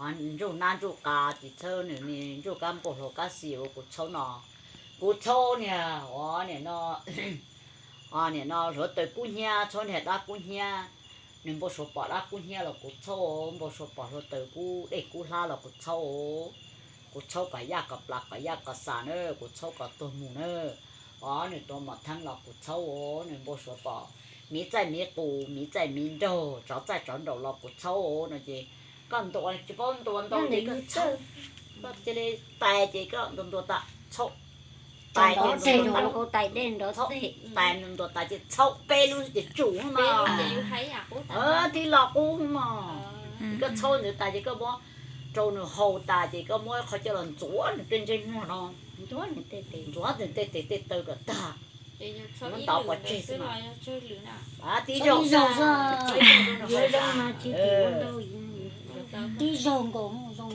Ntsuj nab ntsuj qab tis txhawb nws, ntsuj kab npauj hlau kab xis uas kuv txhawb no, kuv txhawb niag uas nim no, nim no hluav taws kub hnyiab txhawb niag dab kub hnyiab, nws npau suav pom dab kub hnyiab los kuv txhawb, npau suav pom hluav taws kub dej kub hlab los kuv txhawb, kuv txhawb kom yaj kom plas kom yaj kom xas na, kuv txhawb kom tuag mus na, os nws tua mom theeb los kuv txhawb, nws npau suav pom miv txaij miv qus miv txaij miv nraug tsov txaij tsov nraug los kuv txhawb no ces koj ntua tsis paub ntua ntau ces koj txhawb, koj cia li tais ces koj ntua ntua tas txhawb, tais ces ntua tais dej nrov txhawb, tais ntua ntua tas ces txhawb peb lub ces tsum mas, tib lo qub mas, koj txhawb ntawd tas ces koj muab rau nws haus tas ces koj muab qhov coj los ntxuav nws tej ntsej muag no, ntxuav nws tej tes tej taw kom tag, muab ntov pov tseg xwb mas, tib zaug, tib zaug nkaus zoo.